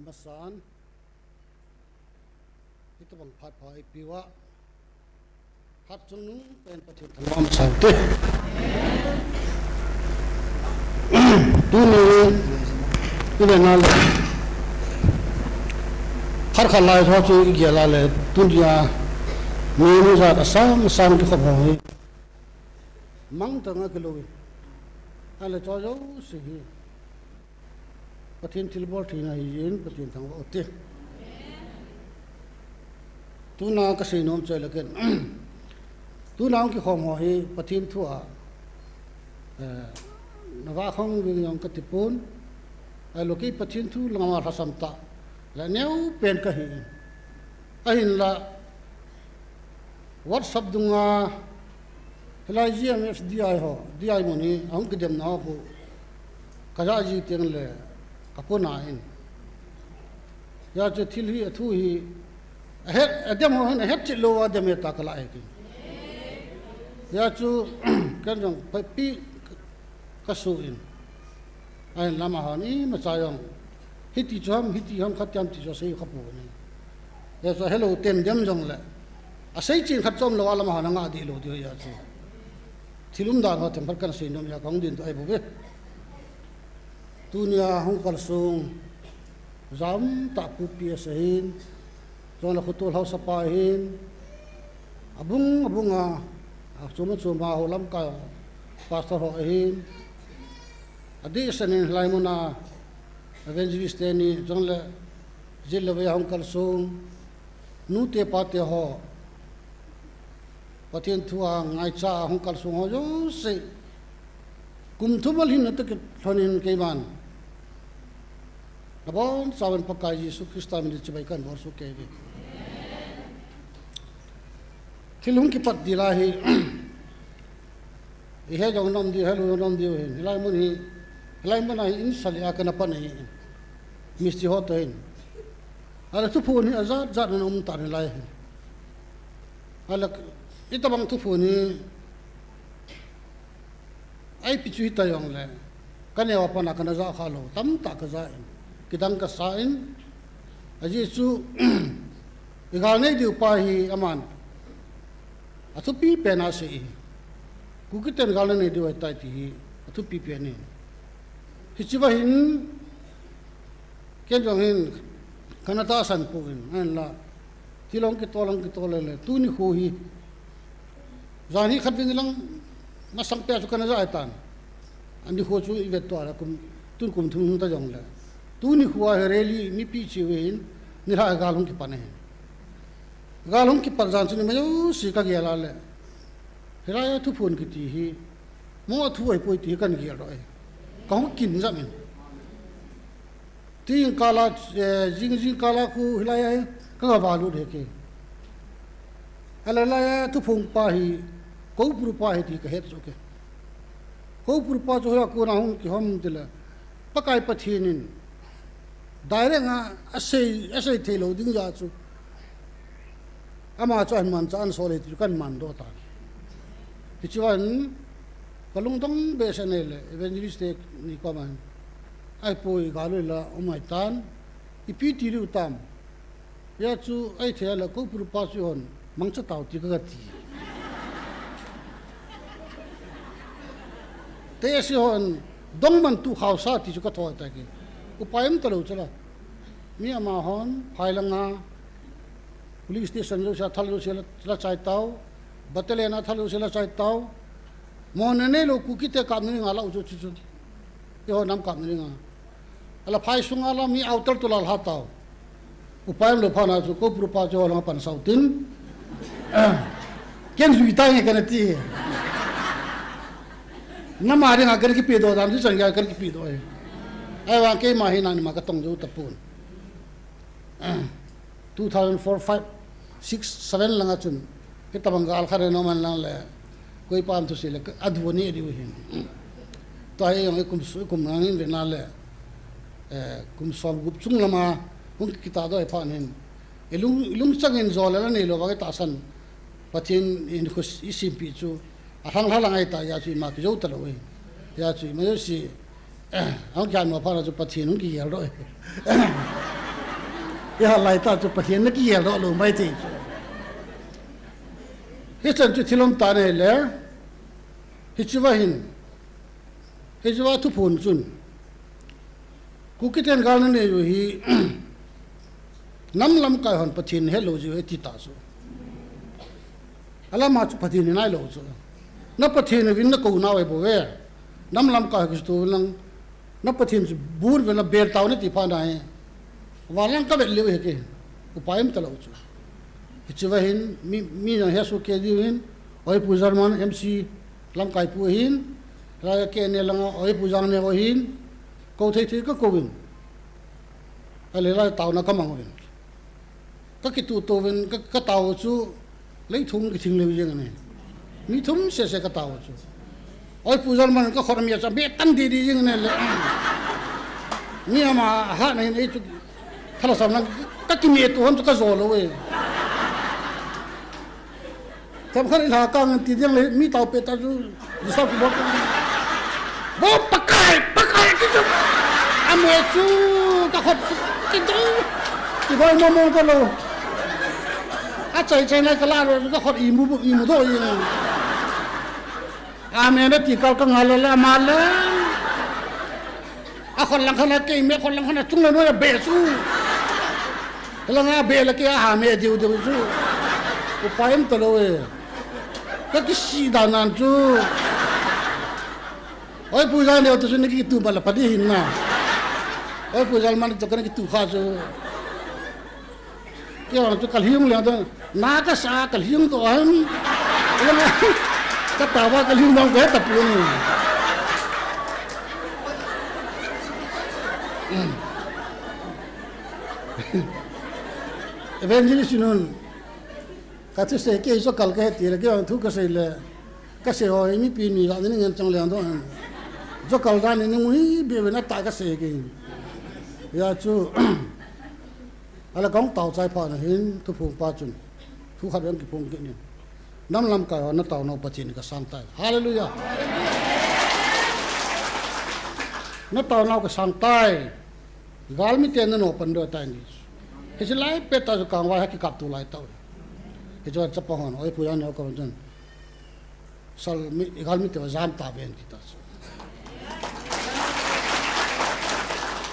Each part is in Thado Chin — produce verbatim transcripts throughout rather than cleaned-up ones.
Masan, itobang phat pha ipi uva, phat chungnung pen Pathen thangvah um chang te. Tuni, i le na le, phat khat lai tho chu i gel a le, tunia, mi nu jat asang asang kikhop ho hi. Mangthang a kilou in. A le cho jouse hi. Pathen thilbol theina ahin, Pathen thangvah u te. Tuna kasei nom chu ahile ken. Tuna hung kikhom ho hi Pathen thu a, eh, nava khong ving jong kati pon. Ahilou kei Pathen thu lama lhasam tah le neo pen kahi in. Ahinla, WhatsApp dunga, hilai G M F D I ho, D I mun hi, ahung kidemna ho khu, kaja ji teng le, kapona in. Hijeh chun thil hi, athu hi, ahet, adem ho hin, ahet chet lou a dem e ta kala e ki. Hijeh chun, ken jong, pi, kasu in. Ahin lama hon imacha jong. Hiti chu ham, hiti ham khat ham ti chu asei kha pon. Hijeh chun hello tem dem jong le. Asei chen khat chom lou a lama hon anga dih lou diu hijeh chun. Thil umdan ho themkhat kana sei nom jeh a kahung din to ahi bou ve. Tunia hung kalsong. Jam tah pu P S ahin. Chule khotol haosapa ahin, abung, abunga, achom, achoma ho lamkai pastor ho ahin, adeh seh in hilai muna evangelist teni, chule jit le vei a hung kalsong, nute pate ho, Pathen thu a ngaicha a hung kalsong ho jouse. Kum thum a lhin na toh kilhon in keiman nabonchauvin Pakai Jesu Christa min in chibai kahin bolsuh kei uve. Thil hung kipat ding lai hi, ihe jong nom diu, helou jong nom diu hin. Hilai mun hi, hilai mun a hi in sali a kana pan ahi. Misti ho toh hin. Ahile thuphon hi ajat jat in um tan hilai hi. Ahile, itobang thuphon hi, ipi chu hita jongle, kaneo a pat a kana ja kha lou, tamtah kaja in, kidang kasa in, ajeh chu, i gal nei diu pa hi aman, athupi pen a asei hi. Kuki ten gal nei diu ahitai ti hi, athupi pen in. Hiche va hin, ken jong hin, kana tahsan pon, ahinla, thil hung kitol, hung kitol le le, tuni kho hi, jan hi khatvei lang, masang pet chu kana ja ahitan. Ani kho chu i vet to a kum, tun kum thum hung ta jongle. Tuni kho a hi rally mipi cheu hin, nilhah a gal hung kipan ahi. Gal hung kipan jan chu ni ma jouse kagel a le. Hilai a thuphon kiti hi, mo thu ahipoi ti hi kana gel doh e. Kahung kin jam in. Ti jing kal a, eh, jing, jing kal a khu hilai a hi, kagava lut e kei. Ahile hilai a thuphon pa hi, Koupuru pa ahi ti kahet soh e. Koupuru pa chu hoiya kona hung kihom tile, Pakai Pathen in, direct a, asei, asei thei lou ding jeh chu. Ama chu ahin manchah a asol e ti chu kahin mandoh tan. Hiche vang, kalungdong behseh in ahile, evangelist teni koma hin. Ahipoi gal hoi la, um ahitan, ipi ti diu tam. Hijeh chun, ahithei a le, Koupuru pa chu eihon, mangcha tao ti kagati. Te asi hon, dongman tu khausa ti chu kathou tai ki. Upai um talou chu la. Mi amahon, phai langa, police station jouse a thal jouse la, la chai tao, battalion a thal jouse la chai tao, mo ne neilou Kuki te kapna dinga la u chu chu chu. Eiho nam kapna dinga. Ala phai sunga la mi outer tu la lha tao. Upai umlou phat na chu Koupuru pa chu lang pan sau tin. Ken jui ta nge kana ti. Nama dinga kana kipedoh dan chu chan kana kipedoh e. Ahivang keima hi nangma katong jou tapon. Two thousand four, five, six, seven langa chun, hitabang gal khat ahin um man lang le, koipa um thusei le, adu ani diu hin. Tua hi jong ikum su, ikum ngang in vena le, eh, kum som gup chung lama, hung kitadoh e phat hin. Ilung, ilungchang in jo le la neilou vang itahsan, Pathen in khu isimpi chu, alhang lha lang ahi ta, hijeh chun ima kijou talou e. Hijeh chun ima jouse, Ahung kihan mo phat na chu Pathen hung kigel doh e. Iha lai ta chu Pathen na kigel doh lou mai thei chu. Hichan chu thil um tah ahile, hichea hin, hichea thuphon chun, Kuki ten gal na nei u hi, nam lamkai hon Pathen helou jiu ahi ti ta chu. Alama chu Pathen hi nailou chu. Na Pathen uvin na kou nau ahi bou ve. Nam lamkai ho kisto uvin lang. Na Pathen chu bun uvin lang bel tau na ti phat na hi. Van lang ka vet leu hi ke. Upai um talou chu. Hichea hin mi, mi jong hesoh kei diu hin. Oi Pu German M C lamkai pu hin. Hilai a kei ne langa Oi Pu Jang ne o hin. Kou thei thei ka kou uvin. Ahile lai taona ka mang uvin. Ka kituh to uvin, ka, ka tao chu, lei thum kithing leu jeng ahi. Mi thum sese ka tao chu. Oi, Pu Jalman ka khut a mi a chu, be tan didi jeng ahi le. Mi ama hat na hin ei chu, thala sam lang, ka kime to hon chu ka jo lou e. Themkhat in ha kang ti ding le, mi tao pe ta chu, disturb ki bol. Vo Pakai, Pakai ki chu. Ame chu, ka khut chu, ki chu. Ki boi mo mo ka lou. A chai chai na ka la ro, ka khut i mu, i mu do i. Ame na ti kal ka ngal le, ma le. A khut lang khat na kei me, khut lang khat na chung le no ya be chu. Hilanga be le kei a ha me diu diu chu. Upai um talou e. Ka kisih dan nan chu. Oi, Pu Jalman ne to chu na kituh ba la pa di hin na. Oi, Pu Jalman ne to ka na kituh kha chu. Kei vang chu ka lhing leng to. Na ka sa ka lhing to ham. Ka ta ba ka lhing dong ka ta pu ni. Evangelist nun. Ka thusei kei jokal ka he ti le, kei vang thu ka sei le, ka sei ho hi mipi ni jat ni ngen chang le ang dong. Jokal dan ni ngui be be na ta ka sei kei. Ya chu, ala kong tao chai pha na hin, thuphong pa chun. Thu khat vang kiphong kit ni. Nam lamkai ho na tao nau Pathen ka sang tai. Hallelujah. Na tao nau ka sang tai. Galmi te na no pan do tai ni. Hichi lai pet ta chu kangvai ha kikap tu lai tau. Hichu chapang hon, oi, Pu Jang ne o ka van chun. Sal mi, galmi te va jam ta ven ti ta chu.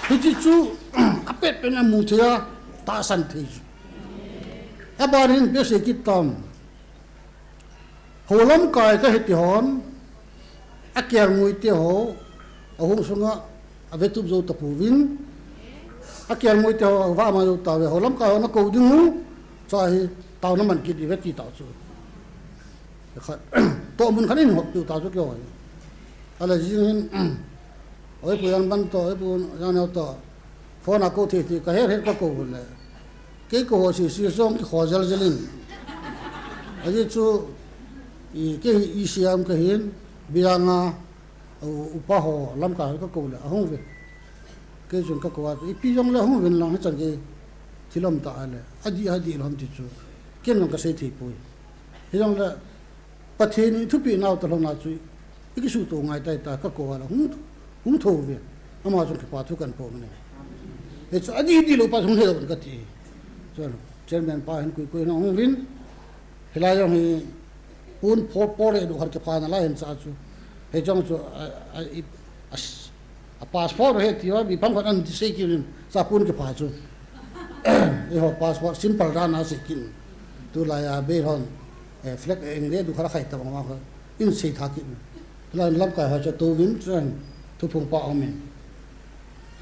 Hichi chu, a pet pet na mu thei a, tahsan thei chu. A ban hin be sei kit tam. Ho lamkai ka hi ti hon, a kelngoi te ho, a hung sunga, a ve tup jou ta pouvin, a kelngoi te ho, a va ma jou ta ve, ho lamkai ho na kou ding u, cha hi, tao na man kit i ve ti tao chu. Khat, to mun khat in hop tu tao chu kei ho hi. Ala jing hin, oi, Pu Jan ban to, oi, Pu Jan neo to. Phone a kou thei thei, ka her her ka kou le. Kei kou ho si si song ki kho jel jel in. Aji chu, i kei hi i siam ka hin, biang a, u, upa ho, lamkai ka kou le, a hung ve. Kei chun ka kou a chu, ipi jong le hung vin lang, hichan kei thil um ta a le. A di, a di lhom ti chu. Ken jong ka sei thei poi. Hijong le, Pathen in thupeh nau ta lhon a chu, i kisuto ngai tai ta, ka kou a la hung, hung tho ve. Ama chun kipa thu kan pom ne. Hichu a di di lou pa hung he lou ka ti. Chun, chairman pa hin kui kui na hung vin. Hilai jong hi, pun por por e du har kipha na lai hin cha chu. Hijong chu, a, a, i, a, s- A passport he ti va, mi pang khat an ti sei kit in, sa pun kipha chu. Eiho passport simple dan a sei kit in. Tulai a bei hon, eh, flag eng le du khat a khai ta bang ma kha. In sei tha kit in. Tulai lamkai ho chu tou vin chuan thuphung pa um in.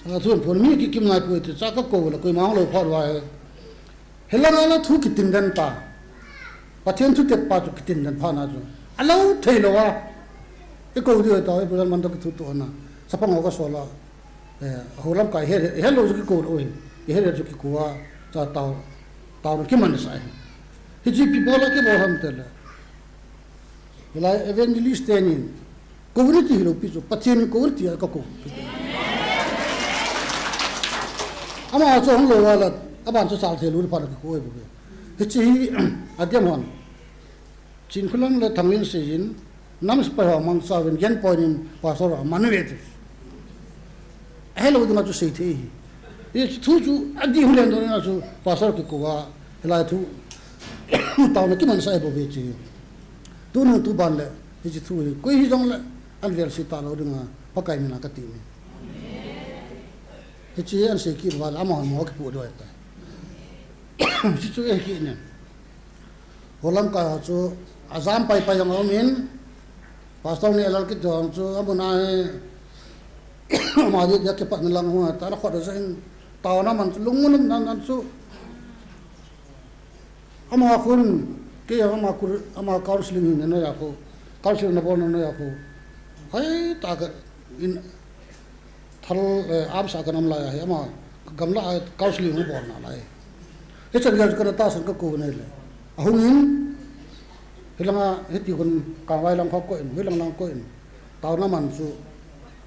Sa thuphung mi kikim nai pui ti cha ka kou la koima hung lou phat va he. Hilanga la thu kitin den ta. Pathen thutep pa chu kitin den pha na chu. A lo thei lou a. I kou diu ta, i pu jan man to kithuto na. Chapang ho ka sol a. Eh, ho lamkai he, he lo chu kikou lou hi. I he le chu kikou a. Cha tao, tao na kiman sa hi. Hichi pi bol a kibol ham te le. Hilai evangelist te nin, kou ni ti hilou pi chu, Pathen in kou ni ti a ka kou. Ama chu hung lou a la, aban chu chal thei lou ni pha na kikou e bu ve. Hichi hi, a diam hon. Chinkholam le Thanglinsei in, nam sipai ho mangcha uvin, gen point in pastor a man ve ti. Hello dinga chu sei thei hi. Hiche thu chu adih hu len doh na chu pastor kikou a, hilai thu taona kimansa e bou ve chu. Tunu tuban le hiche thu hi koi hijongle an vel se talou dinga Pakai mina kati ni. Hiche an sei kit uva le amahon mo kipu diu ahitai. Hiche chu e kit ni. Holamkai ho chu ajam pai pai jong aumin, pastor ni alal kit jong chu amun a hi ama dia dia kipatna lang ho ta la khot ahin, taona man chu lungmon um nan nan chu ama khun ke ama kur ama counseling hin na ya khu, counseling na bol na ya khu, hai ta ka in Thal, eh, amsa kanam lai ahi, ama gamla a counseling hung bol nalai. Hichan gei chu kana tahsan kakou nei le. Ahung in, hilanga hiti hun kangvai lang kho koin, hilang lang koin. Taona man chu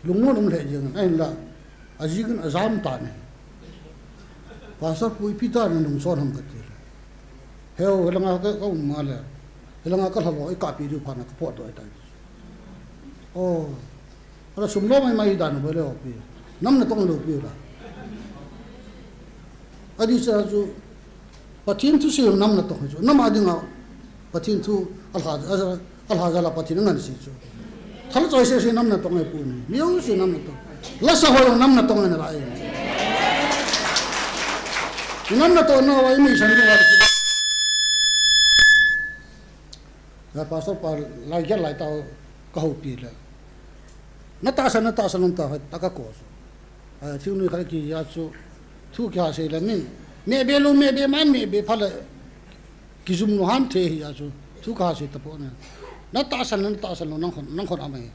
lungmon um lheh jeng in, ahinla ajing in ajam tan ahi. Pastor pu ipi ta nanung son ham kati le. Heu, hilanga ka, ka um ma le. Hilanga ka lhalo, i kapi diu phat na ka potdoh tai. Oh. Ala sum lo mai mai dan bole opi. Nam natong lou pi la. Adih cha chu Pathen thusei nam natong chu. Nam a dinga Pathen thu alha, alha jal a Pathen angansei chu. Thal choi sese nam natong e pu ni. Mi jouse nam natong. Lasa ho jong nam natong e nalai. Nam natong na wa imi san wa. Ya pastor pa lai gel lai tao ka houpi le. Na tahsan, na tahsan lou ta, ta ka ko chu. A, thil nui khat kija chu, thu kihasei le min. Mebe lou, mebe man, mebe pha le. Kijum lou ham the hija chu, thu kihasei tapon. Na tahsan, na tahsan lou, nang khon, nang khon amai.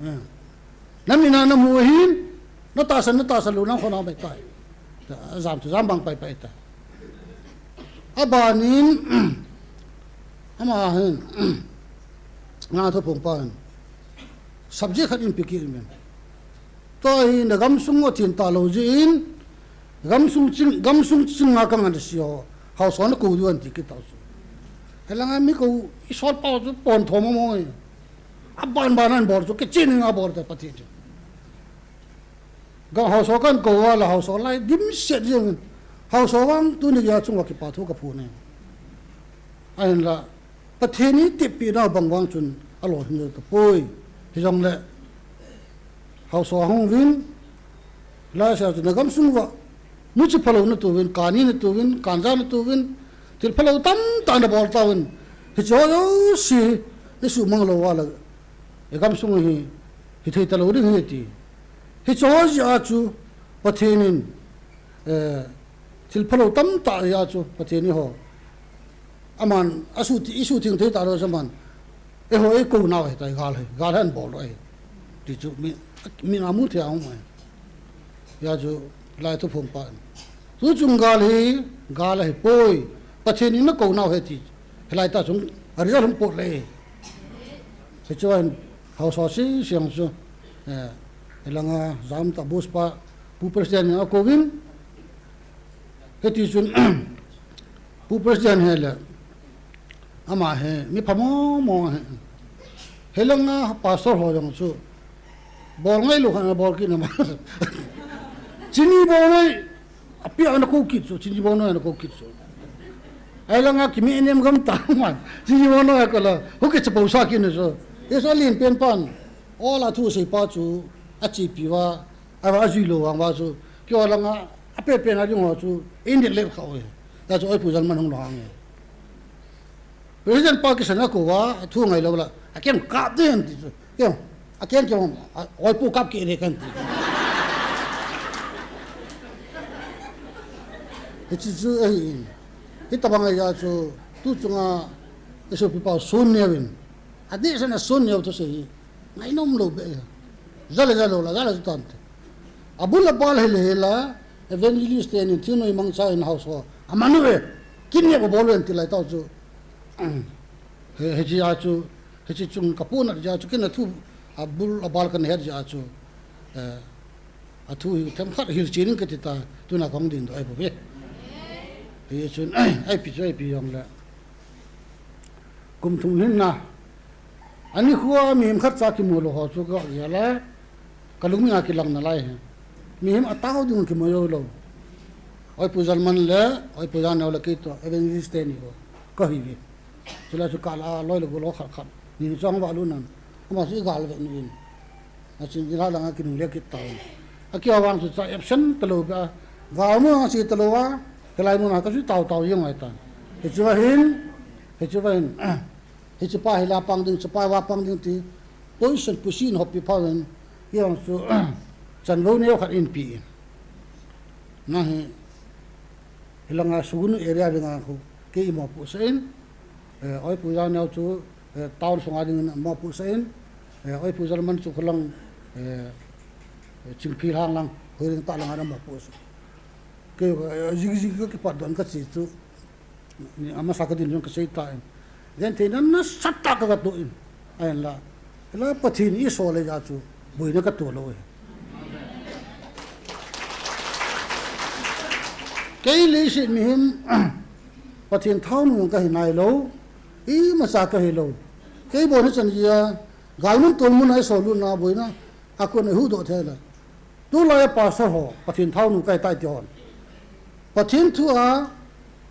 Eh. Na mina na mu hin, na tahsan, na tahsan lou, nang khon amai tai. Jam chu, jam bang pai pai tai. Abanin, ama hin, nga thu phung pa hin. Subject khat in piki in men. Tua hi na gamsung a thin talou jin, gamsung ching, gamsung ching nga ka ngan si ho, hausa na kou diu an ti kitau chu. Helanga mi kou, i sol pau chu pon thom mo e. Aban ban an bol chu, kichin nga bol ta Pathen chu. Ga hausa kan kou a la hausa lai, dim set jeng. Hausa vang tuni ya chung wa kipa thu ka phu ne. Ahinla, Pathen in tepina bang vang chun alolhin tapoi. Hijongle, hausa hung vin, laisa chun na gamsung va, muchi phalou na tu vin, kani na tu vin, kanja na tu vin, thil phalou tamtah na bol ta vin. Hiche jouse, ni sumang lou va la, e gamsung hi, hithei talou ding hi ti. Hiche jeh a chu, Pathen in, eh, thil phalou tamtah jeh a chu, Pathen in ho. Aman, asuti, isuting thei talou saman. Eiho eikou nau ahitai gal hi, gal hi an bol lou ahi. Ti chu mi, mi na mu thei a um ahi. Ya chu lai thu phung pa. Tu chung gal hi, gal ahipoi. Pathen in na kou nau ahi ti. Hilai ta chung, a result hung pot le. Hichu ahin, hausa si siang chu. Eh, hilanga jam ta bus pa, pu president in a kou vin. Hiti chun, pu president hi le, ama hi, mi pha mo mo hi. Helanga pastor ho jong chu, bol ngai lou khan bol kit na ma. Chini bol ngai, api ana kou kit chu, chini bol ngai ana kou kit chu. Helanga kimi enem gam ta man, chini bol ngai ka la, hu ke chapo sa kit na chu. Yesu lin pen pan, ola thu sei pa chu, achipi va, Ava ajui lou vang va chu, kio langa, ape pe na ding ho chu, in dik let kha oi. Ya chu oi pu jal man hung lo hang e. President pa kisan a kou va, thu ngai lou la, a kem kap den ti chu. Kem, a kem kem, a, oi pu kap ke le kan ti. Hichi chu ahi in. Hitabang a ya chu, tu chunga, isu pi pau sun ne vin. A di san a sun ne tu se hi. Ngainom lou be. Jale jalo la, jale tan te. Abul abal hile hila, evangelist te nin thil noi mangcha in house ho. Amanu e, kin ne ko bol en ti lai tau chu. He, he chi a chu, he chi chung ka pu na ja chu kin a thu, abul abal kan he ja chu. Eh, a thu hi themkhat hil chi ning ka ti ta, tuna kong din do ai bu ve. He chun, ai pi chu ai pi yong le. Kum thum hin na. Ani khua mi khat cha kimu lou ho chu ka ya la. Ka lung a kilang na lai he. Mihem atao ding kimu jou lou. Oi Pu Jalman le, oi Pu Janeo le kei toh, evangelist teni bou. Kahi ve. Chule chu kala loi le gol khat khat. Ni chong va lu nan. Ama chu i gal ve ni in. Achin i la langa kinung le kit tao. Aki awang chu cha absent talou ba. Ga mu ang si talou a. Helai mun a ka chu tao tao jeng ai ta. Hichu va hin. Hichu va hin. Hichu pa hila pang ding, chu pa va pang ding ti. Position pusin hop pi pha ven. Ki ang chu. Chan lo neo khat in pi in. Na hi. Hilanga Sugnu area dinga khu. Kei i mopohsah in. Eh, oi Pu Janeo chu, eh, town sunga dingin mopohsah in, eh, oi Pu Jalman chu khulang, eh, eh, Chingphel hang lang, Hoiring tah langa mopohsah. Kei, eh, jing jing ka kipat don ka chi chu, ni amasa ka din jong ka sei ta in. Gentheina nasatah ka ka toh in. Ahin la, la Pathen i sol le ja chu, boina ka toh lou e. Kei leiset mihem, Pathen thaonu jong ka hi nai lou, imacha ka hi lou. Kei bon hichan jia, galmun tolmun a i sol lut na boina, a kon a i huhdoh thei la. Tulai a pastor ho, Pathen thaonu ka hi tai ti hon. Pathen thu a,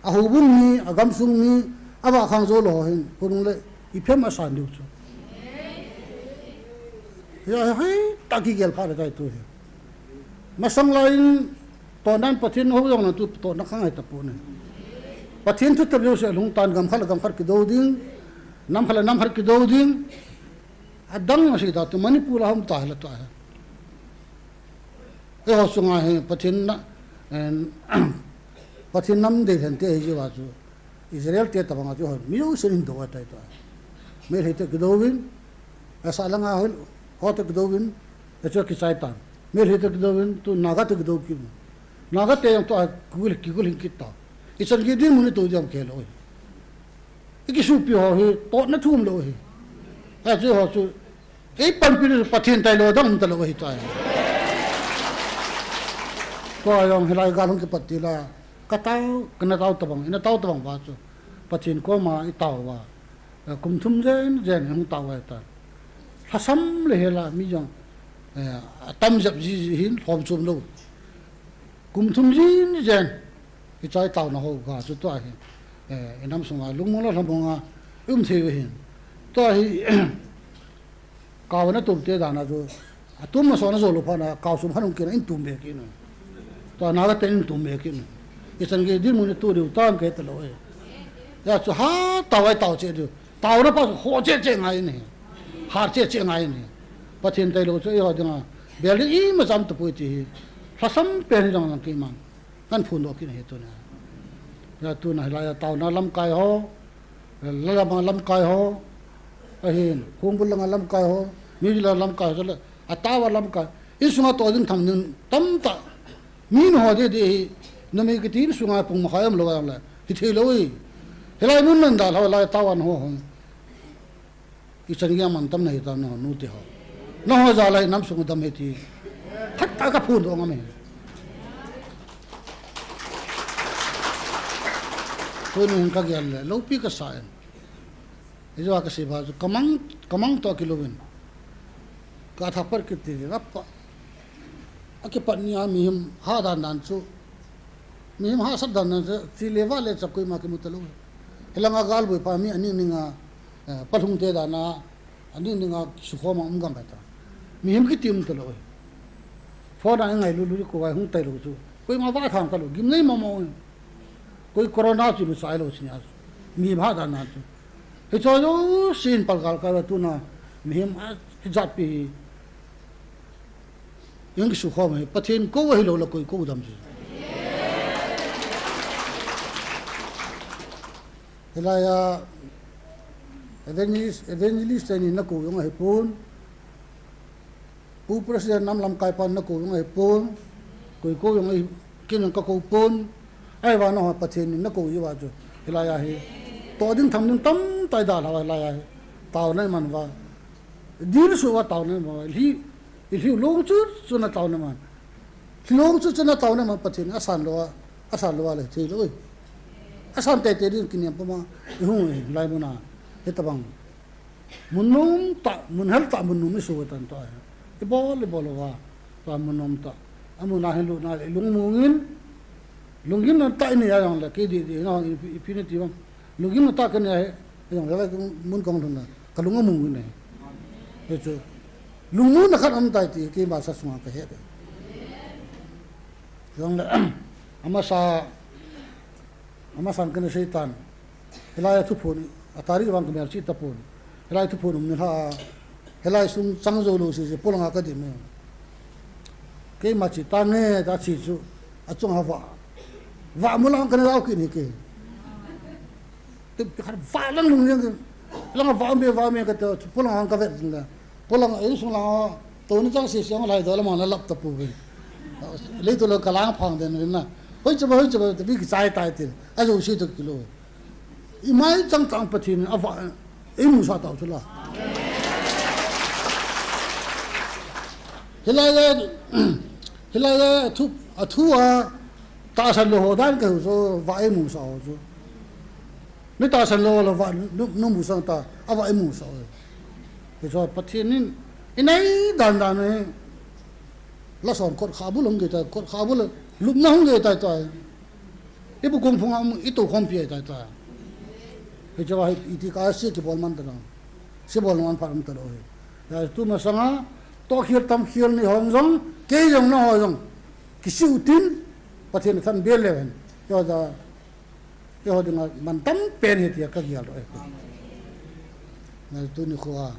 a houbung mi, a gamsung mi, a vahkhang jou lou ho hin, khonung le, i phem a san diu chu. Hia, hei, ta kigel pha le tai tu hi. Masang lai in, tohnan Pathen hou jong na tu, tohna khang hai ta pu ne. Pathen thu tep jou se lhung tan gam khat le gam khat kidou ding, nam khat le nam khat kidou ding. Adang ma si ta tu Manipur a hom ta la ta. Eiho sunga hi Pathen na, en, Pathen nam dei hen te hi jiwa chu. Israel te tabang a chu hon. Mi u sen hin do tai ta. Meitei te kidouvin, asa langa hol, ho te kidouvin, e chu kichai tan. Meitei te kidouvin, tu Naga te kidou kin. Naga te jong tu a kigul, kigul hin kit ta. I chan gei dinmun i to diam kei lou hi. I kisupi ho hi, tohna thum lou hi. A chu ho chu, ei panpi chu Pathen tailou dang um talou hi tai. Tua jong hilai gal hung kipat ti la, ka tao, ka na tao tabang, i na tao tabang va chu. Pathen koma i tao va. Eh, kum thum jen, jen hung tao va ta. Lhasam le hela mi jong, eh, atam jep ji, ji hin lhom chom lou. Kum thum jin jen, hiche taona ho ga chu tua hi, eh, i nam sunga lungmong le lhamong a i um thei u hin. Tua hi, kau na tum te dan a chu, atum ma so na jo lou pha na, kau sum khan hung kit na in tum be kit na. Tua na ka te in tum be kit na. I chan gei dinmun i to diu tan ke ta lou e. Hia chu ha tao ai tao che diu. Taona pa chu ho che che ngai ni. Har che che ngai ni. Pathen tailou chu eiho dinga. Bel ding imacha um tapoi ti hi. Lhasam pen hi jong lang keiman. Kan phondoh kit ahi tuna. Hia tuna hilai a taona lamkai ho, lalam a lamkai ho, ahin, Khongbul langa lamkai ho, New Zealand lamkai ho, chule, atao a lamkai. Insunga toh ding tham ding tamtah. Mi na ho didi hi, numei kiti insunga pung makhai um lou a le, hithei lou hi. Hilai mun nan dalha, lai tao a na ho ho. I chan gei a mantam na hi tam na ho, nu te ho. Na ho jal a i nam sung dam hi ti. Phat ta ka phondoh ngam e. Tuni hin ka gel le, loupi ka sa em. Ijua ka sei ba chu, ka mang, ka mang toh kilouvin. Ka thak pat kiti, rap pa. Akipat ni a mihem hahdan dan chu. Mihem hahsat dan dan chu, chi le va le cha koima kimu talou. Hilanga galboi pa mi aning ning a, eh, palhung te dan a, aning ning a sukhom a um gam ta. Mihem kiti um talou. Phone a ngailu lu ko vai hung tailou chu. Koima va thang talou, gimnei mama. Koi corona chu imacha lou chi nia chu. Mihem hahdan dan chu. Hiche jouse in palgal kai va tuna, mihem a, hijat pi hi. Jong kisukhom hi, Pathen kou ahilou le koi kou dam chu. Hilai a evangelist, evangelist teni na kou jong ahipon. Pu President nam lamkai pan na kou jong ahipon. Koi kou jong ahi, ken jong ka kou pon. Ahivang a Pathen in na kou jiuva chu. Hilai a hi. Toh ding tham ding tamtah i dalha hilai a hi. Taona i man uva. Dilsu uva taona i man uva. Hi I lhiu long chu, chu na taona man. Lhi long chu, chu na taona man Pathen, asan lou a, asan lou a le, thei lou e. Asan teitei ding kinem puma, i hung e, lai mun a, hitabang. Mun nom tah, mun hel tah, mun nom i su tan tua. I bol, i bol uva, tua mun nom tah. Amun a hin lutna le lungmong in, lunggimna tah in nei a jong le, kei didi, na, ipi, ipi nati bang. Lunggimna tah ka nei a hi, jong le, mun kong lhun na, ka lung among in ahi. Hichu, lungmonna khat um tai ti, keima sa sunga ka het. Jong le, amasa, amasan kana sei tan. Hilai a thuphon, a tarik vang ka melchih tapon. Hilai thuphon um ni lha a. Hilai sung chang jou lou sese, polanga ka dim e. Keima chi tange, ta chi chu, achunga vah. Vah mu lang kana lau kit hi ke. Te khat vah lang lung jeng. Langa vah um be, vah um be ka te, polanga ka vet jing le. Polanga insung langa, tuni chang sese, ang lai do lama na lap tapouvin. Leitu lang ka lang phang den vin na. Hoi chaba, hoi chaba, te bi kichai tai te. Ajou si to kilo. Imai chang chang Pathen in avah, eimusah tau chu la. Hilai a, hilai a thu, athu a, tahsan lou ho dan ka hu chu, vah eimusah ho chu. Mi tahsan lou ho la vah, nu, nu musah ta, avah eimusah ho. Hichu Pathen in, inei dan dan e, la son kot kha bul hung gei tai, kot kha bul, lupna hung gei tai tai. Ibu kung phung a um, i toukhompi ahi tai tai. Hichu a hi, iti ka si kibol man ta dang. Si bol man phat um ta lou hi. Ya, tu masanga, to khel tam khel ni hon jong, kei jong na ho jong. Kisiu tin, Pathen than bel le hen. Yo da, yo dinga man tam pen hi tia ka gial ro e. Na tu ni khua.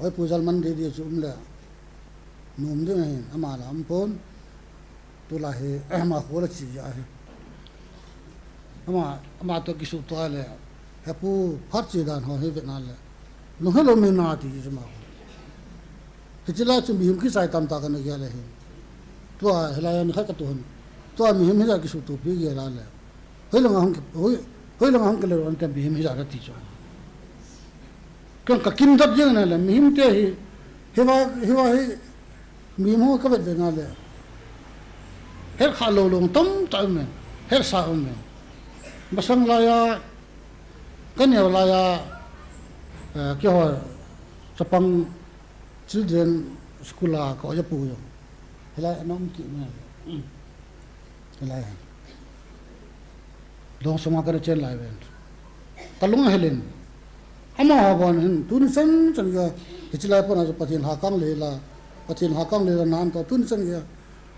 Oi pu jal man de de chu um le. Nom ding ahin, ama la um pon. Tulai hi, ama kho la chi ja hi. Ama, ama to kisuto le. Hepu phat chi dan ho hi vet na le. Lung helou mi na ti chu ma. Hichi la chu mihem kichai tam ta kana gel ahi. Tua hilai a ni khat ka tu hon. Tua mihem hi ja kisuto pi gel a le. Hoilanga hung ki, hoi, hoilanga hung ki le ron tem mihem hi ja ka ti chu. Kan ka kin dat jeng na le, mihem te hi, hiva, hiva hi, mihem ho ka vet ve na le. Her kha lou lou tam ta um e, her sa um e. Masang lai a, ka neo lai a, eh, keiho, chapang children school a ka oja pu jo. Hilai a na um ki na le. Hilai a. Lung sunga kana chen lai ven. Ka lung ahel in. Amaho bon hin, tuni chan chan geiya, hichi lai pon a chu Pathen lhakang le la, Pathen lhakang le la nan to, tuni chan geiya.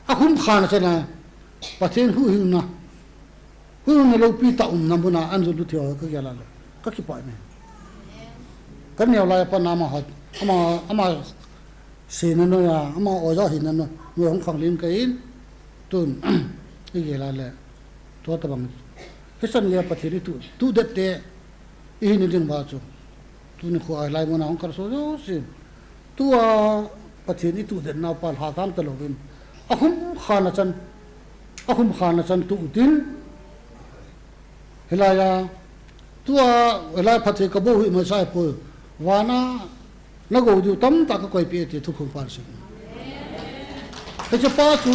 Akhum khan a chan a, Pathen huhhingna, huhhingna loupi tah umna muna, an jot lut thei ho ka gel a le. Ka kipah e. Ka neo lai a pat na amaho, ama, ama, Sena noiya, ama oja hina noi, noi hung khanglen ka in, tun, i gel a le, tua tabang. Hichan geiya Pathen i tu, tu det te, i hin i ding ba chu. Tuni kho a lai muna hung kal so jo sin. Tua Pathen i tu det nau pa lhakang ta louvin. Akhum khan a chan, akhum khan a chan tu utin. Hilai a, tua, hilai phatthei ka boh u hi maisai poi. Vana, na gou diu tamtah ka koipeh e ti thuphon pan sih. Hiche pa chu,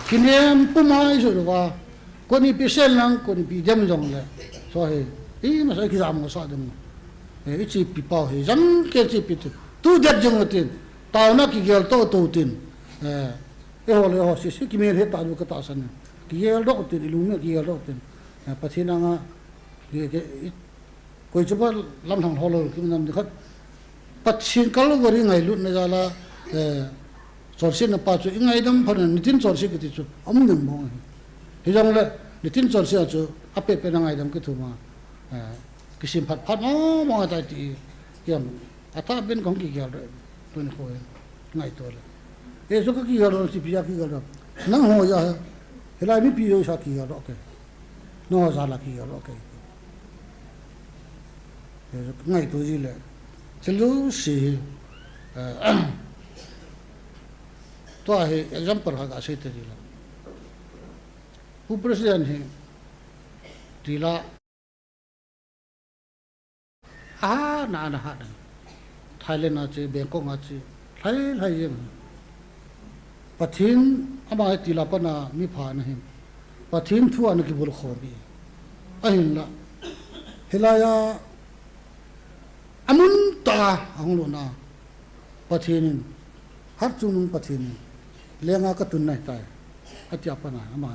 kinem puma i soi lou va. Koni pi sen lang, koni pi dem jong le. So hi, i masa i kijam ngo sa dem. Eh, i chi pi pau hi, jan ke chi pi tu. Tu det jong tin, taona kigel to to tin. Eh, eiho le eiho, si, si kimel he ta diu ka tahsan. Kigel doh tin, i lung me kigel doh tin. Eh, Pathen anga, Kei, kei, i, koi chu pa lamlhang lholou, kim nam ni khat. Pathen Calvary ngailutna jal a, eh, chonsetna pa chu i ngaidam phat na, nitin chonset kiti chu, aum ding mong ahi. Hijongle, nitin chonset a chu, apeh peh na ngaidam kithum a, eh, kisim phat phat mong mong ahitai ti, kiam. Atah ben kong kigel doh, tuni kho e, ngaito le. E, so ka kigel doh, si pi a kigel doh. Nangho jeh a, hilai mipi jeh a kigel doh ke. Nangho jal a kigel doh ke. E, so ngaito ji le. Thil jouse hi, eh, tua hi example khat ka sei te ji le. Pu President hi, tila, Ahat na, ana hat na. Thailand a che, Bangkok a che, lhai, lhai jeng. Pathen ama hi tila pat a mi pha ana hin. Pathen thu ana kibol khom e. Ahinla. Hilai a, amun tah a, ahung lut na. Pathen in, Hatchungnung Pathen in, Lenga ka tun nai tai. Atia pana, ama.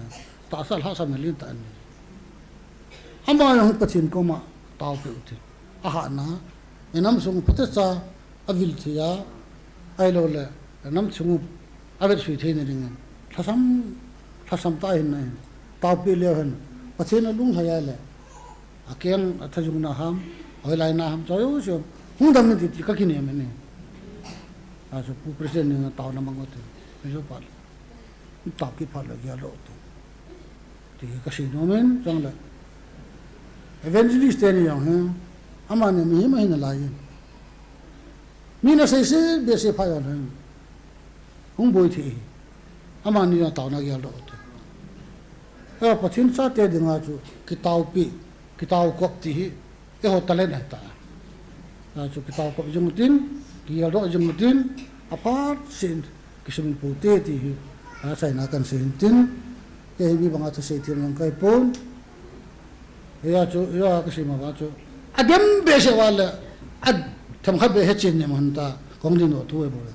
Tahsa lhahsamna lentah anei. Ama jong Pathen koma taopeh u tin. Ahahna. Inam sung phatecha avil thei a. Ahilou le. Inam sung avetsui theina dingin. Lhasam, lhasam tah ahin ahi. Taopeh leu hen. Pathen alunglhai a le. Akeng, athajung na ham, hoilai na ham, choi u siam. Hung dam in ti, ti ka kinem e ni. Achu Pu President ni na taona mang u tin. Mi jo pa le. Tao kiphat le gel doh u tin. Ti ka sei nom in, chang le. Evangelist teni jong hi. Amani mihem ahi nalai in. Mi na seise behseh pha jong le. Hung boi thei hi. Amani na taona gel doh u tin. Pathen chate dinga chu kitaopeh, kitaokop ti hi, eiho talent ahi ta. Achu kitaokop jing u tin, kigel doh jing u tin, aphat seh in, kisumil pou te ti hi, achaina kan sei hin tin, kei hi mi banga thusei thei jong kahi pon. Hia chu, hia ka sei ma ba chu. Adem behseh uva le, athemkhat beh hechen nem hen ta, kong ding doh thu ahi bou le.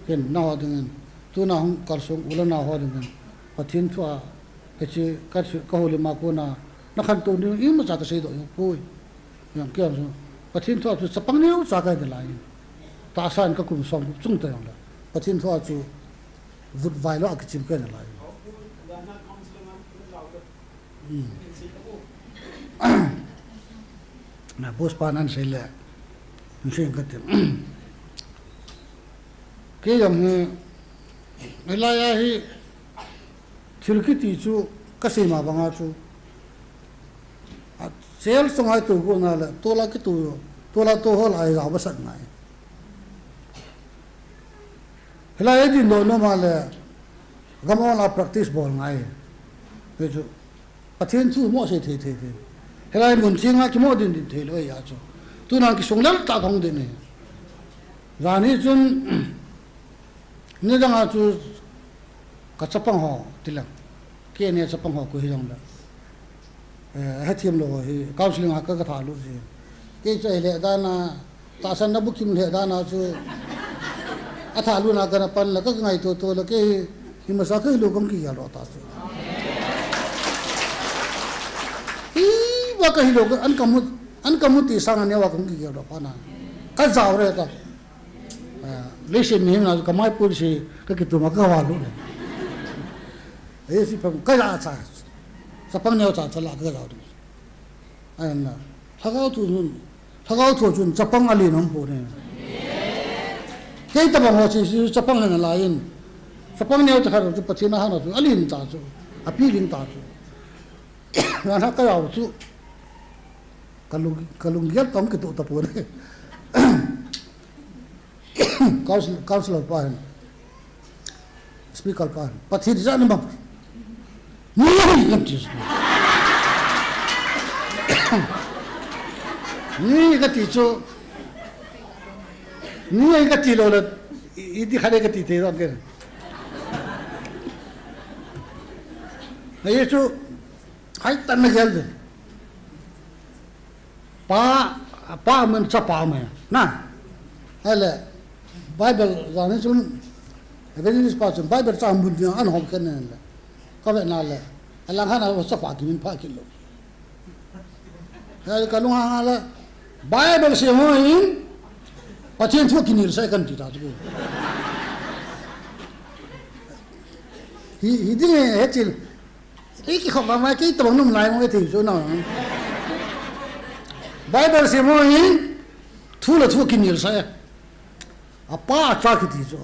Ken, nangho dingin, tuna hung kalsong u le nao ho dingin, Pathen thu a, Hiche ka, ka houlim a kona, na khantou ding imacha ka seidoh jong poi. Jong kiam chu, Pathen thu a chu chapang neocha kahi nalai in. Tahsa in ka kum som gup chung ta jong le. Pathen thu a chu vutvai lou a kichim kahi nalai in. Hmm. Na boss pan ahin sei le. Ahin sei ka tin. Kei jong hi, hilai a hi, Thil kiti chu ka sei ma banga chu. A, sel sung a tou go na le, tola kitou, tola tou ho lai jao ba sat ngai. Hilai a din doh nom a le, gam ol a practice bol ngai. Hichu, Pathen thu mo sei thei thei thei. Hilai mun ching a kimo din din thei lou ahi a chu. Tuna kisung lel tah kong din e. Jani chun, Nidang a chu ka chapang ho, ti lang. Kei ni chapang ho koi hi jong le. Eh, hethem lou hi, counseling a ka, ka thalut ji. Kei chu ahile dan a, tahsan na bukim le dan a chu. Athalut na ka na pan le, ka ngaito to le, kei hi, hi masa ka hilou kong kigel doh ta chu. Hi, ba ka hilou, an ka mu, an ka mu ti sang a neo a kong kigel doh pa na. Ka jao re ta. Ah, leiset mihem na ka mai pul si ka kitum a ka va lu le. Ei si pam ka ja cha. Chapang neo cha cha la ka ja du. Ahin na. Lhagao thu chun, lhagao thu chun chapang alen um pon e. Kei tabang ho si, si chapang ahi nalai in. Chapang neo cha khat chu Pathen a hana chu alen ta chu. Api ling ta chu. Ngan ha ka jao chu. Ka lung, ka lunggel tong kitoh ta pon e. Council-, councillor pa hin, speaker pa hin, Pathen ijat na bang. Ni hi kan ti. Ni ka ti chu. Ni ka ti lou le, i, i ti kha de ka ti te dong ke. Ahi chu, hai tan na gel de. Pa, pa aman chapa aman. Na. Ahile, Bible jani chun, evangelist pa chun, Bible cha mun dia an hom khen le. Ka ve na le. Alang hana chapa kimin pha kit lou. Ahile ka lung hang a le. Bible sim ho hin, Pathen thu kinel sah kan ti ta chu. Hi, hi ding e, he chil. Ei kikhop mama, kei tabang nom lai mo e thei chu na. Bible sim ho hin, thu le thu kinel sah e. Apa acha kiti chu.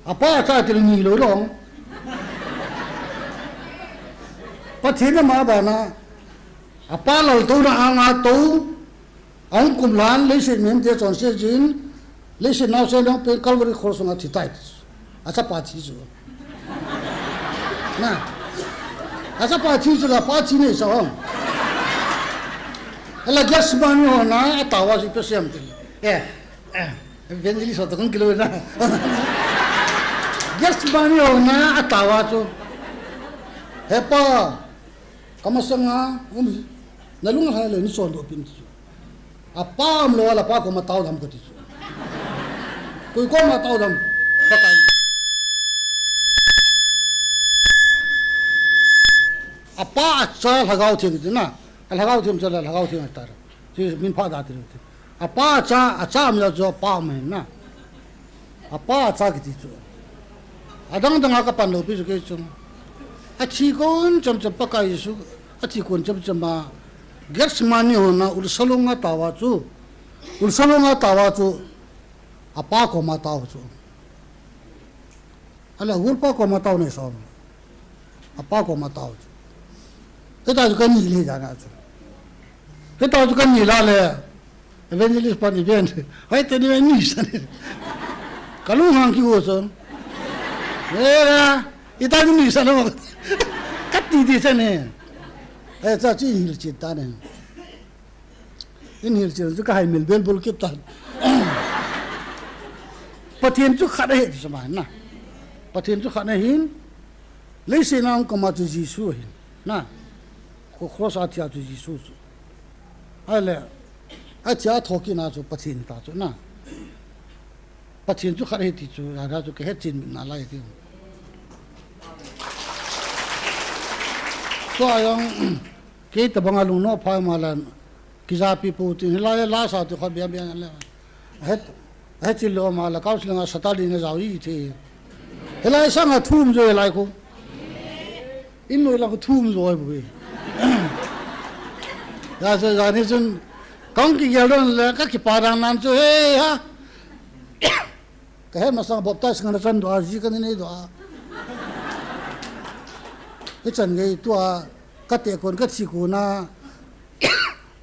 Apa acha ti le ni lou long. Pathen ama bana. Apa laltouna anga tou. Ahung kum lhan, leiset mihemte chonset jin, leiset naosen dang pen Calvary Cross sunga thi tai. Achapa thi chu. Na. Achapa thi chu la pa thi nei sa hong. Ala Gethsemane hon a, atao a chu ipi asei em ti le. Eh, eh, evangelist ho toh kong kilou na. Gethsemane hon a, atao a chu. He Pa, kamasanga, um, nalunglhai le, nei chondoh peh in ti chu. Apa umlou a le Apa koma taodam kati chu. Koi koma taodam? Pakai. Apa, Acha, Lhagao Theng kiti na. A Lhagao Theng chu la Lhagao Theng ta. Chu min pha da ti ti. Apa, Acha, Acha mi la chu Apa mi na. Apa, Acha kiti chu. Adang dang a ka pan lou pi chu kei chu. Athi kon cham cham Pakai Jesu. Athi kon cham cham a. Gethsemane hon a ulsa long a tao a chu. Ulsa long a tao a chu. Apa koma tao chu. Ahile, Golpa koma tao nei som. Apa koma tao chu. Hita chu kani le jana chu. Hita chu kani la le. Evangelist pan event. Hoi te ni ni sa ni. Ka lunghang ki go so. Era, ita ni ni sa no. Kati ti sa ne. Hei, cha chi hil chi ta ne. In hil chil chu ka hai mil bel bul kit tan. Pathen chu khat ahi ti sama na. Pathen chu khat ahin. Leiset a um koma chu Jesu ahin. Na. Ko cross a thia chu Jesu chu. Ahile. Athia thokit na chu Pathen ta chu na. Pathen chu khat ahi ti chu, a chu ka hetchen mit na lai ti. Tua jong, kei tabang a lungnoh phai ma la, kijapi pou tin, hilai la sa ti khat bian bian le. Het, het chil lo ma la, council nga Saturday nga jao i thi. Hilai sang a thum jo hilai ko. In noi la ko thum jo ai bu. Ya se, ya ni chun, kong kigel don le, ka kipa dang nan chu, he ha. Ka het masang baptize kana chan doh a, ji kana nei doh a. Ka chan gei tua, ka teh kon, ka thi kon a.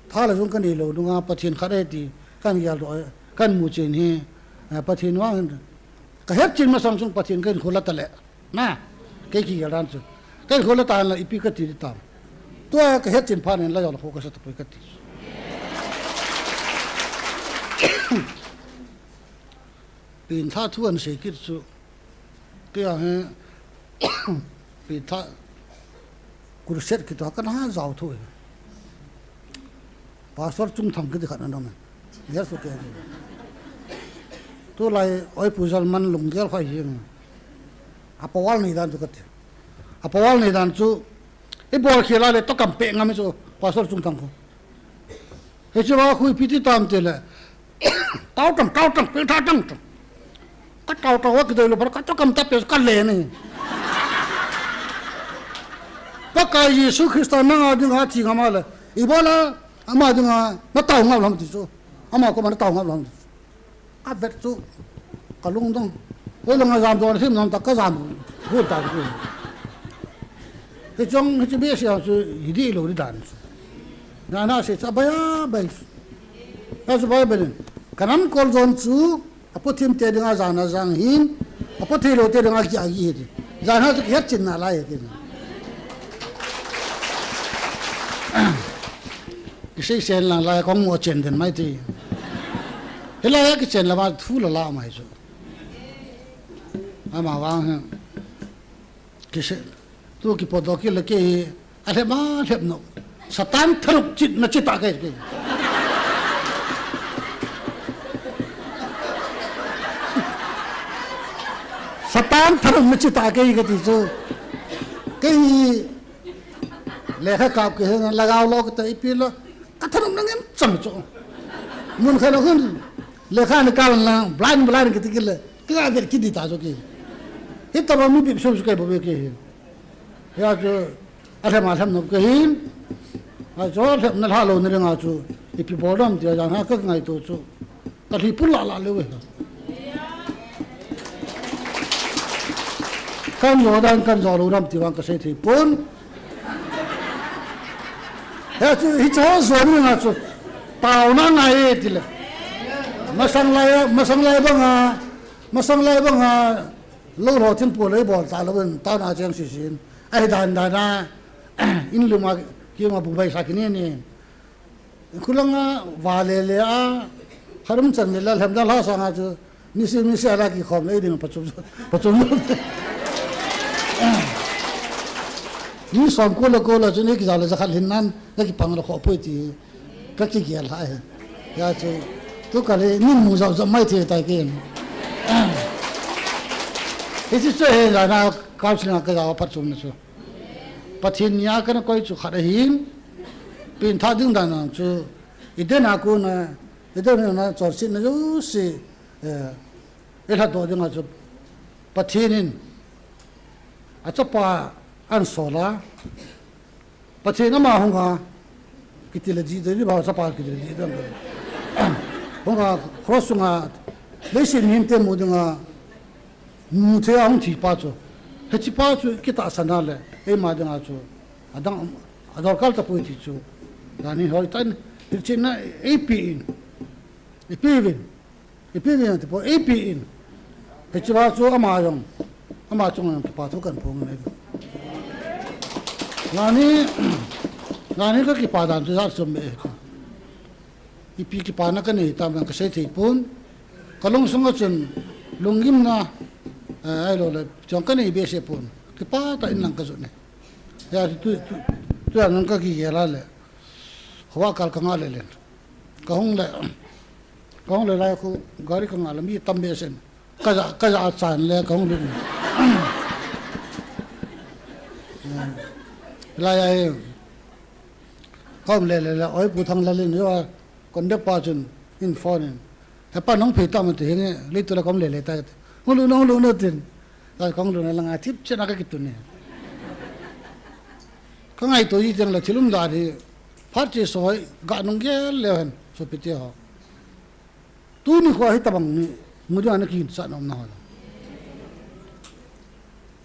Tha le jong ka nei lou nunga, Pathen khat ahi ti, kan gel doh, kan mu chen hi, eh, Pathen vang, ka hetchen masang chung Pathen ka hinkho la ta le. Na, kei kigel dan chu. Ka hinkho la ta le, ipi ka ti di tam. Tua ka hetchen phat in la jong la kho ka sa tapoi ka ti. Pengthah thu ana sei kit chu. Kei a hi, pengthah crusade kiti a kana jao thu hi. Pastor Chungthang kiti khat ana um e. Jesu ke. Tulai oi pu jal man lunggel kha hi. A power nei dan chu kati. A power nei dan chu. I bol khel a le to kam pe ngam chu Pastor Chungthang ko. Hiche va khu ipi ti tam ti le. Tao tang, tao tang, pengthah tang tang. Ka tao tao a kidei lou phat a ka to kam ta pe ka le ni. Pakai Jesu Christa nanga dinga thi ngam a le. Ibola ama dinga na tao ngap lam ti chu. Ama koma na tao ngap lam ti chu. Ka vet chu, ka lungdong. Hoilanga jam don thim nom ta ka jam. Hu ta chu. Hiche jong, hiche behseh a chu, hi dih lou di dan chu. Nana sei chu, abai abai. Achu Bible in. Ka nam kol jon chu, a puthim te dinga jan a jang hin, a puthei lou te dinga ki agi hi ti. Jan a chu kihetchen na lai hi ti. Kisei sen lang lai kong mo chen den mai ti. Hilai a kichen lama thu la la mai chu. Ama vang hi. Kise, tu kipot doh kit le kei hi, alhep a lhep nom. Satan tharuk chit na chita kei, kei. Satan tharuk na chita kei kati chu. Kei hi lekha kap kei hi, lhagao lo kati ipi lo. Ka tharuk na ngen chang chu. Mun khat a hin, lekha ni kal na, blind, blind kiti kit le. Kei a vet kit di ta chu kei. Hitobang mi bep sum chu kei bou ve kei hi. Hia chu, alhem alhem nom kei hin. Achu lhepna lha louna dinga chu, ipi bol dam tia jan ha ka ngaito chu. Ka lhi pul lah lah leu e. Kan jo dan kan jo lou dam ti vang ka sei thei pon. Hia chu, hiche ho jo dinga chu, taona ngai e ti le. Masang lai, masang lai banga, masang lai banga, Lou lou thin pu lei bol ta lou in, taona cheng sisin. Ahi dan dan a, in lum a, kim a bu bai sa kini ni. Khulanga va le le a, harum chan le la lhem da la sa nga chu, ni si mi si ala kikhom le ding pachum, pachum. Ni som ko la ko la chu ni ki za le za khat hin nan, na ki pang la kho poi ti. Ka kigel lha hi. Hia chu, tu ka le, nin mu jao jao mai thei tai ken. Hiche chu hi la na, council a ka jao phat chom na chu. Pathen nia kana koi chu khat ahin, pengthah ding dan a chu, i den a kona, i den a chonsetna jouse, eh, i lhatdoh dinga chu, Pathen in, a chapa ahin sol a, Pathen ama hunga, kiti le jih ding, ni ba chapa kiti le jih ding. Hunga, cross sunga, leiset mihemte mu dinga, mu thei a hung thi pa chu. Hiche pa chu kitahsan a le, eima dinga chu. Adang, adorkar tapoi ti chu. Gani hoi tan, hiche na, eipeh in. Eipeh uvin. Eipeh uvin, ti po, eipeh in. Hiche pa chu ama jong. Ama chunga jong kipa thu kahin phong e. Gani, gani ka kipa dan chu jat chom e. Ipi kipana kanei tam jong kasei thei pon. Ka lungsunga chun lunggimna, eh, ahilou le, chong kanei behseh pon. Kipah tah in lang kajot e. Hia tu, tu, tu, tu jong kakigel a le. Houva kal kangah le len. Kahung le, kahung le lai khu gari kangah le mi tam behseh in. Kaja, kaja chan le kahung lut in. Lai a hi. Kaum le le le, oi Pu Thanglal in, jo, conductor pa chun, in phone in. Hepa nong phei tam ti hinge, leitu la kaum le le ta. Hung lut un, hung lut un tin. Ka kaum lut na langa thip chena kakitun e. Kangaito ji teng le thil umdan hi. Phat che soi, ga nung gel le hen, sopi te ho. Tuni kho hitabang ni, mu dinga nakicha nom na ho.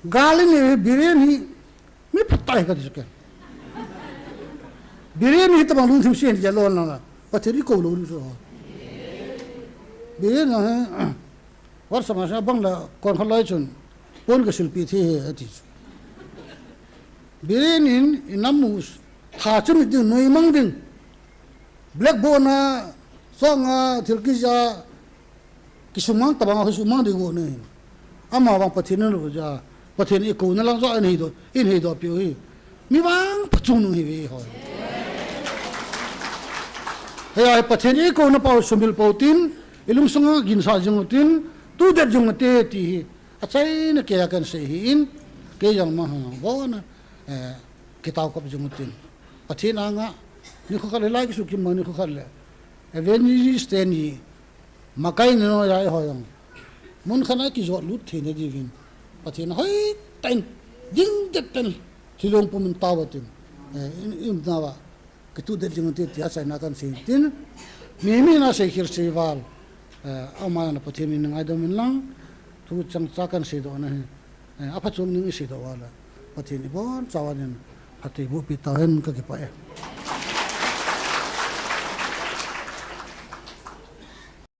Gal ni Biren hi, mi phat tah hi kati chu ken. Biren hitabang lungthim sen ja lou na la. Pathen i kou lou ni chu ho. Biren na he, WhatsApp a sa bang la kon khat loi chun. Pon kasilpi thei e ati chu. Biren in, i nam mu, tha chimit ding, noi mang ding. Blackboard na, song a, thil kija, kisumang tabang a, kisumang ding go ne. Ama vang Pathen in lo ja, Pathen i kouna lang jo in heidoh, in heidoh piu hi. Mi vang phachom nung hi ve hoi. Hei a Pathen i kouna pau sumil pau tin, i lungsunga ginsah jing u tin, tudet jing u te ti hi. Achaina kei a kahin sei hi in, kei jong ma ha, bona, eh, kitao kop jing u tin. Pathen anga, nikho khat le lai kisu kim ma nikho khat le. Evangelist te ni, makai ni no jai ho jong. Mun khat a kijot lut thei na diuvin. Pathen hoitah in, dingdet tah in, thilong pum in tao tin. Eh, in, in na va. Kitudet jing u te tia achaina kahin sei tin, mi mi na sei khel sei val, eh, ama na Pathen min ngaidam in lang, thu chang cha kahin seidoh na hi, eh, aphachom ning i seidoh val a, Pathen i bonchauva din, phatthei boh pi tau hen kakipah e.